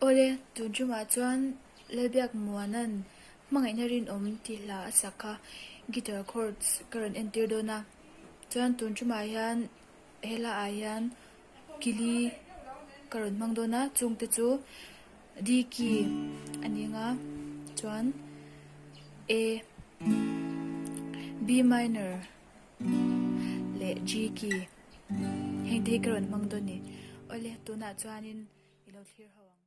Awle, tun tumah chuan Lalbiak Muana'n hmangaihna rinawm tih hla a sak kha guitar chords ka rawn entir dawn a. Chuan tun tumah hian he hla ah hian kili ka rawn hmang dawn a, chungte chu D key a ni ang a, chuan A, B minor leh G key heng te hi ka rawn hmang dawn a ni. Awle, tunah chuanin i lo thlir ho ang.